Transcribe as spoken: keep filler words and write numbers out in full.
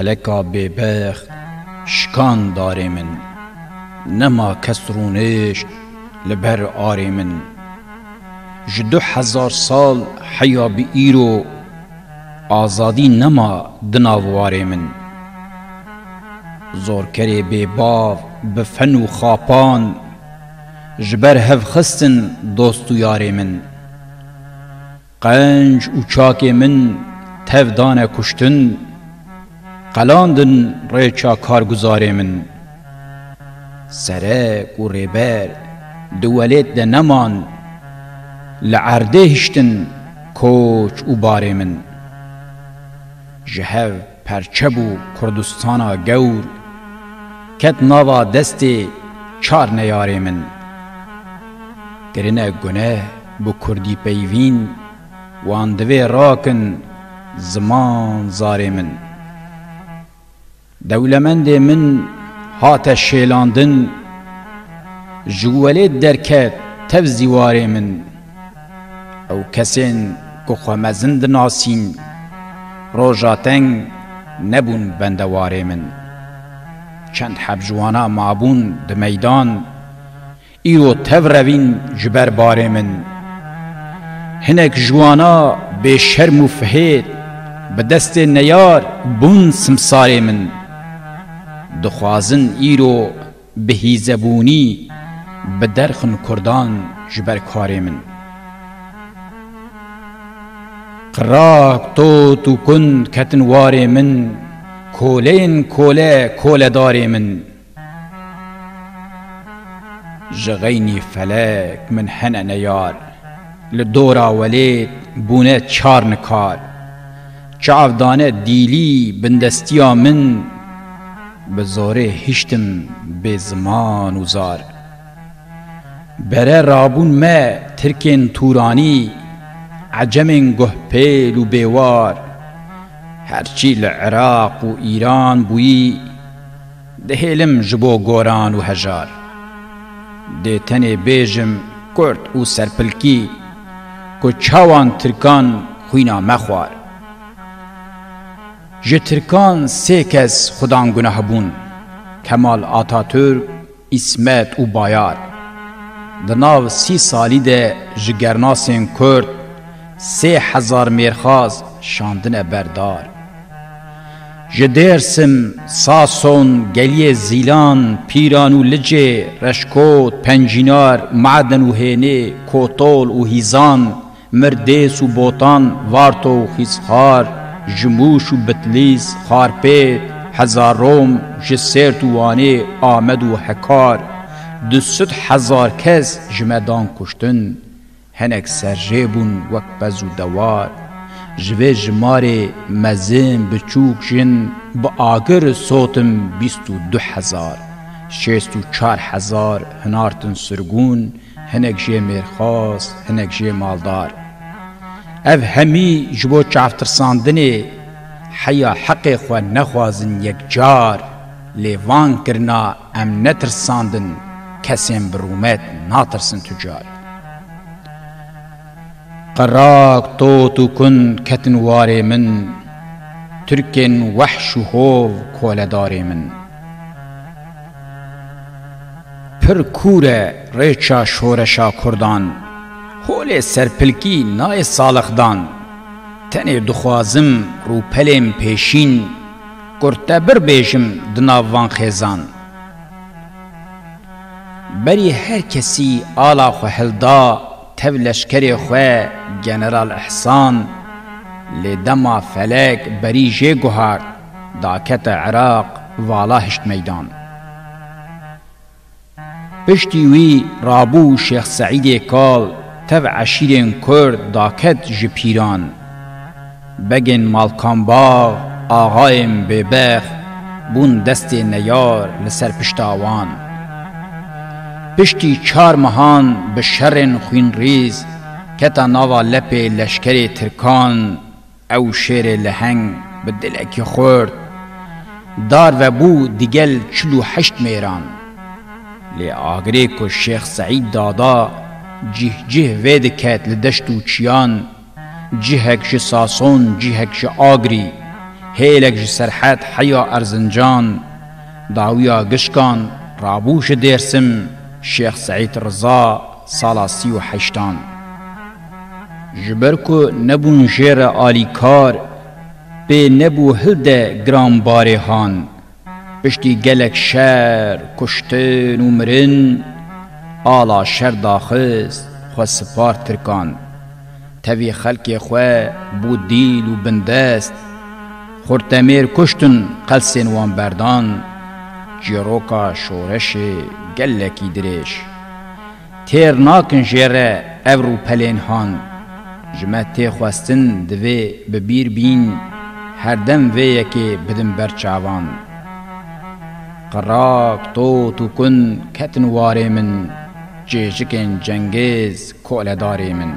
Feleka bêbext şikan darê min, nema kes rûnişt li ber arê min. Ji du hezar sal heya bi îro, azadî nema di nav warê min. Zorkerê bêbav bi fen û xapan, ji ber hev xistin dost û yarê min. Qenc û çakê min tev dane kuştin, qelandin rêça karguzarê min. Serek û rêber di welêt de neman, li erdê hiştin koç û barê min. Ji hev perçe bû Kurdistana gewr, ket nava destê çar neyarê min. Kirine guneh bi kurdî peyvîn, wan divê rakin ziman zarê min. Dewlemendê min hate şêlandin, ji welêt derket tev zîwarê min. Ew kesên ku xwe mezin dinasîn, roja teng nebûn bendewarê min. Çend heb ji wana mabûn di meydan, îro tev revîn ji ber barê min. Hinek ji wana bêşerm û fihêt, bi destê neyar bûn simsarê min. Dixwazin îro bi hîzebûnî biderxin kurdan ji ber karê min. Qirak, tot û kun ketin warê min, koleyên kole koledarê min. Ji xeynî felek min hene neyar, li dora welêt bûne çar nikar. Çav dane dîlî bindestiya min, bi zorê hiştim bê ziman û zar. Bere rabûn me tirkên tûranî, ecemên guhpêl û bêwar. Herçî li Iraq û Îran bûyî, dihêlim ji bo goran û hejar. Dê tenê bêjim kurt û serpilkî, ku çawan tirkan xwîna me xwar. Ji tirkan sê kes xudan gunah bûn, Kemal Atatürk, Îsmet û Bayar. Di nav sî salî de ji gernasên kurd sê hezar mêrxas şandine ber dar. Ji Dêrsim, Sason, Geliyê Zîlan, Pîran û Licê, Reşkot, Pencînar, Maden û Hênê, Kotol û Hîzan, Mirdês û Botan, Varto û Xîsxar, ji Mûş û Bitlîs, Xarpêt, Hezarom, ji Sêrt û Wanê, Amed û Hekar, du sed hezar kes ji me dan kuştin. Hinek serjê bûn wek pez û dewar. Ji vê jimarê mezin, biçûk, jin bi agir sotin bîst û du hezar, şêst û çar hezar hinartin sirgûn, hinek jê mêrxas, hinek jê maldar. Ev hemî ji bo çavtirsandinê heya heqê xwe nexwazin yekcar, lê van kirina em netirsandin, kesên bi rûmet natirsin tu car. Qirak, tot û kun ketin warê min, tirkên wehş û hov koledarê min. Pir kûr e rêça şoreşa kurdan, holê serpilkî nayê salixdan. Tenê dixwazim rûpelên pêşîn, kurtebir bêjim di nav van xêzan. Berî her kesî ala xwe hilda, tev leşkerê xwe General Ihsan, lê dema felek berî jê guhart, dakete Iraq, vala hişt meydan. Piştî wî rabû Şêx Seîdê Kal, tev eşîrên Kurd daket ji pîran. Begên Malkanbax, axayên bêbext, bûn destê neyar li ser pişta wan. Piştî çar mehan bi şerên xwînrîz, keta nava lepê leşkerê tirkan. Ew şêrê leheng bi dilekî xurt, dar vebû digel çil û heşt mêran. Lê agirê ku Şêx Seîd dada, cih cih vê diket li deşt û çiyan, cihek ji Sason, cihek ji Agrî. Hêlek ji Serhed heya Erzincan, dawiya gişkan, rabû ji Dêrsim, Şêx Seîd Riza sala sî û heştan. Ji ber ku nebûn jê re alîkar, pê nebû hilde giranbarê han. Piştî gelek şer, kuştin û mirin, ala şer daxist, xwe sipar Tirkan. Tevî xelkê xwe bû dîl û bindest, xurtemêr kuştin, qelsên wan berdan, çîroka şoreşê gelekî dirêj. Têr nakin jê re ev rûpelên han. Ji me tê xwestin divê bi bîr bîn, herdem vê yekê bidin ber çavan. Qirak, tot û kun ketin warê min, çêjikên cengêz koledarê min.